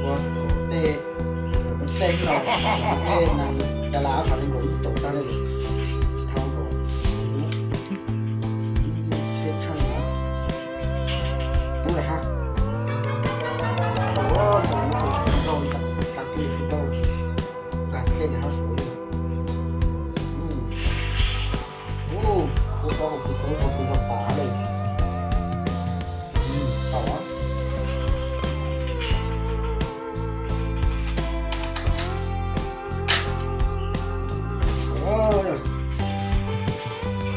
ພາະວ່າແຕ່ ແຕ່ເຮົາ ແຕ່ນາງດາລາເຂົານີ້ບໍ່ມີໂຕຕາເລີຍ ເທົ່າກໍ ເຮັດເຖິງເນາະ ຮູ້ແຫຼະຮະ ໂອ້ ໂຕນີ້ໂຕ ໂຕຈາກ ຈາກທີ່ເຮົາ ການເຕັ້ນເຮົາສູງ ອືມ ໂອ້ ໂຄດເບົາ ໂຄດເບົາ ໂຄດເບົາປາເລີຍ ອືມ ຕໍ່ ໂອ້ຍ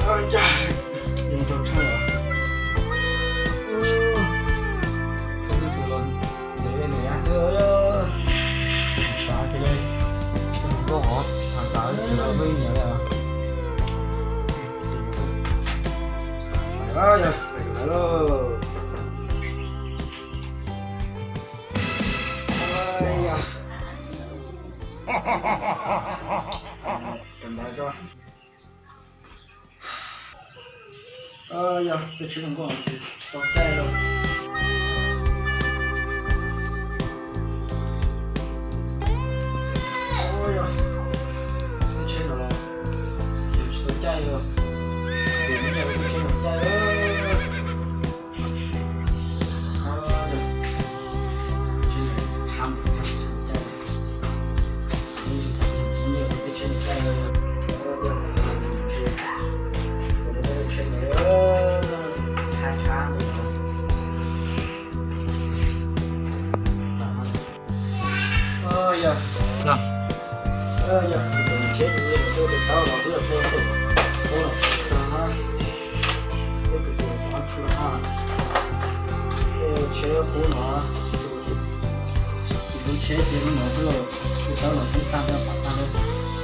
ເອີ ຈ້າ ຍັງຕ້ອງໃຊ້ເຫລອ? ໂອ້ ເອີ ເອີ ສາວກິນເລີຍ ບໍ່ຫອມ ທາງສາວກິນເລີຍ ບໍ່ມີຫຍັງແລ້ວ ໄປແລ້ວ ໄປກັນແລ້ວ ເອີຍ ເປັນໄດຈ້ະ? ເອີຍ ໄປເຊັກກ່ອນ ຕ້ອງແກ້ແລ້ວ ໂອ້ຍ ໄປເຊັກແລ້ວ ຕ້ອງແກ້ແລ້ວ ດຽວນີ້ໄປເຊັກຕ້ອງແກ້ເລີຍ. ເອີຍ ເນາະ ເອີຍ ເຊັກເລີຍ ເຊັກເລີຍ ເຊັກເລີຍ ໂອ້ ຕາຍ ເຊັ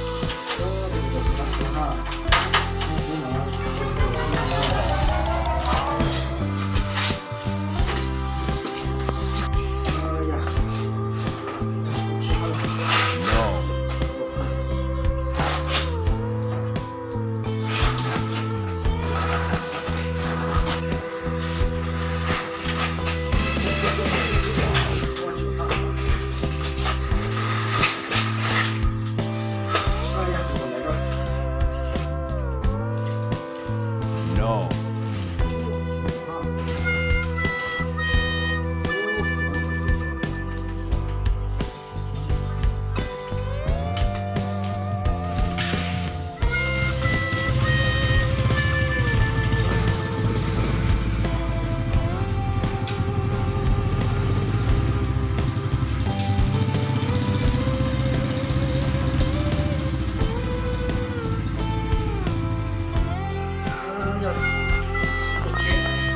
ກ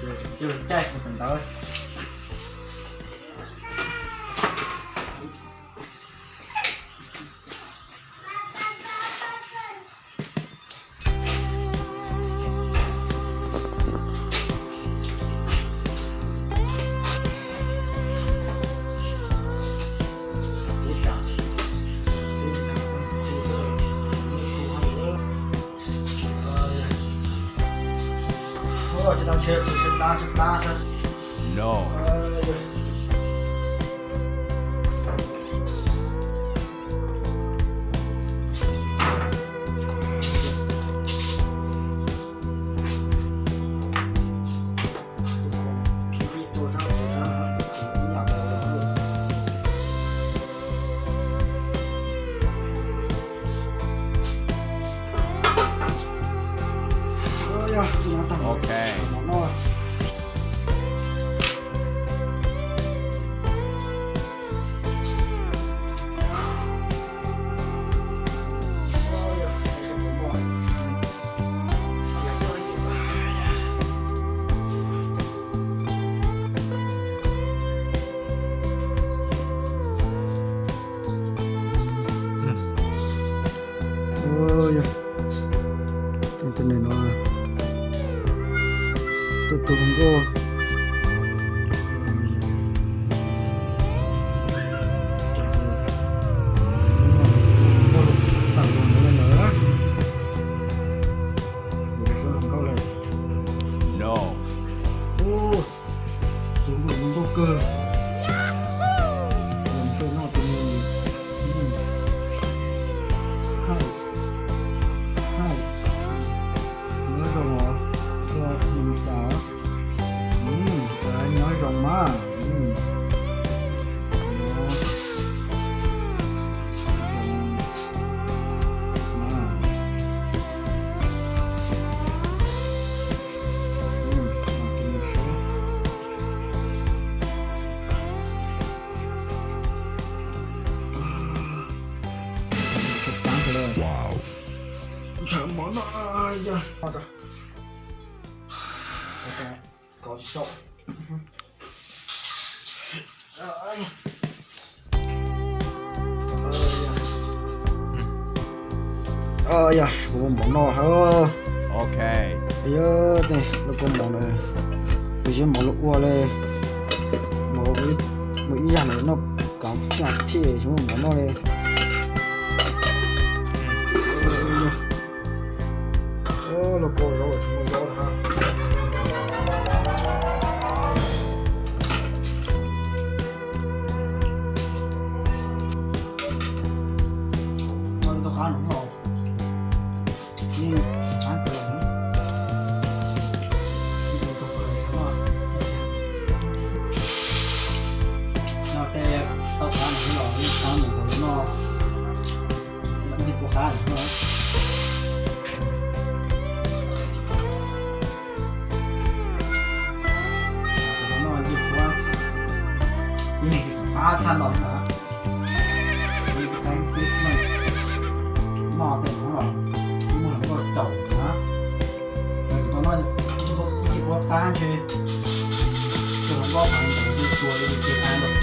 ເລີຍ ເຊັກເລີຍ ເຊັກເລີຍ No. Okay. ໂອ້ຍ ເປັນຈັ່ງໃດເນາະ ໂຕໂຕມັນກໍ No. ໂອ້ ສູງກວ່າມັນບໍ່ເກີນ ເປັນເຊນອລເປັນນີ້ ອືມ ໃຫ້ ໃຫ້ ເມື່ອສອງ ກໍໜຶ່ງສາວ ອືມ ສາວນ້ອຍສອງມາ ອືມ ສອງມາ ອືມ ສອງ Wow. ເອີຍ ບໍ່ໝໍເນາະ ເອີ ໂອເຄ ເອີ ນີ້ ລະກໍໝໍເລີຍ ໄປຊິໝໍລະອົວເລີຍ ໝໍ ມື້ອີ່ຫຍັງເນາະ ກາງທີ່ ທີ່ຊິໝໍເນາະເລີຍ ເອີ ໂອ້ ລະກໍເນາະ ໝໍເນາະ ມັນຕ້ອງຫາໜອງເນາະ ນີ້ຫາເກີດ ນອກແຕ່ຕ້ອງຫາໜອງເນາະ ມີຄວາມເນາະ ມັນຊິບໍ່ຂາຍເນາະ ເນາະ ມັນຊິບໍ່ ນີ້ ປາທານໜອງນະ ມີແຕ່ງຕິດມັນ ໝໍເຕັມຂອງເຮົາ ມື້ມັນກໍເຈົ້ານະ ເອີ ຕອນນັ້ນຊິບໍ່ ຊິບໍ່ຕາຍເລີຍ ຈະລອງບອກໃຫ້ມັນຊ່ວຍ ຊ່ວຍທາງດອກ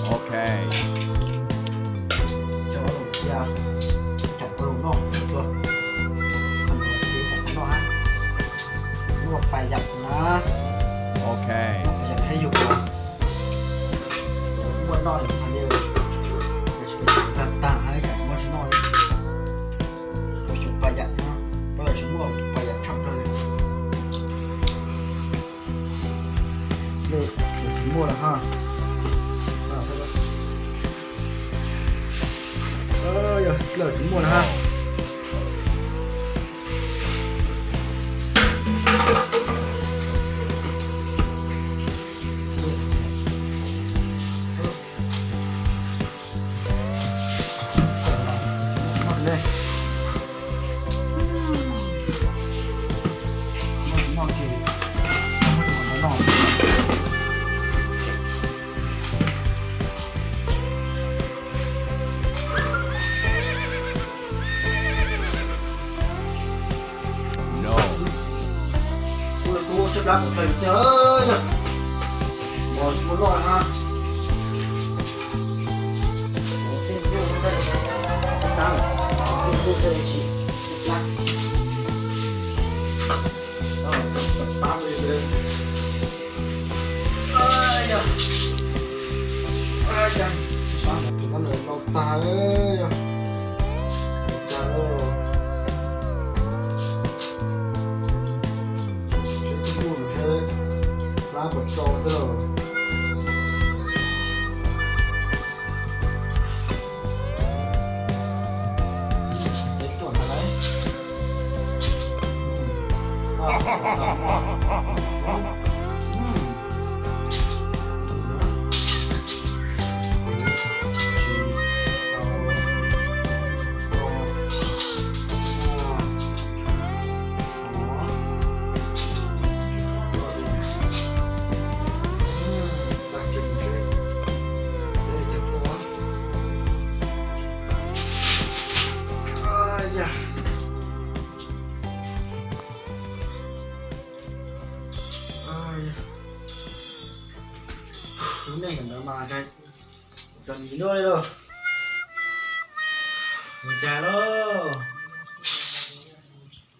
ໂອເຄ ຈະເອົາລົງເສຍ ຈະເອົາລົງນອກຕົວ ຄັນວ່າເສຍຈາກຂ້າງນອກ ລວກປາຢັດນະ ໂອເຄ ປາຢັດໃຫ້ຢູ່ກ່ອນ ບວດໜ້ອຍ ອັນນີ້ ຕາງໃຫ້ກັນ ບວດໜ້ອຍ ປາຢັດນະ ປາຢັດ ປາຢັດ ເລີກ ເລີກໝົດແລ້ວຮະ ເອີ ເລີກໝົດແລ້ວຮະ ເຮັດຕົວເທົ່າໃດ? ອືມ ອືມ ອືມ. ແມ່ນກັນມາໃຈ ຕອນນີ້ໂດຍໂລ ແຕ່ໂລ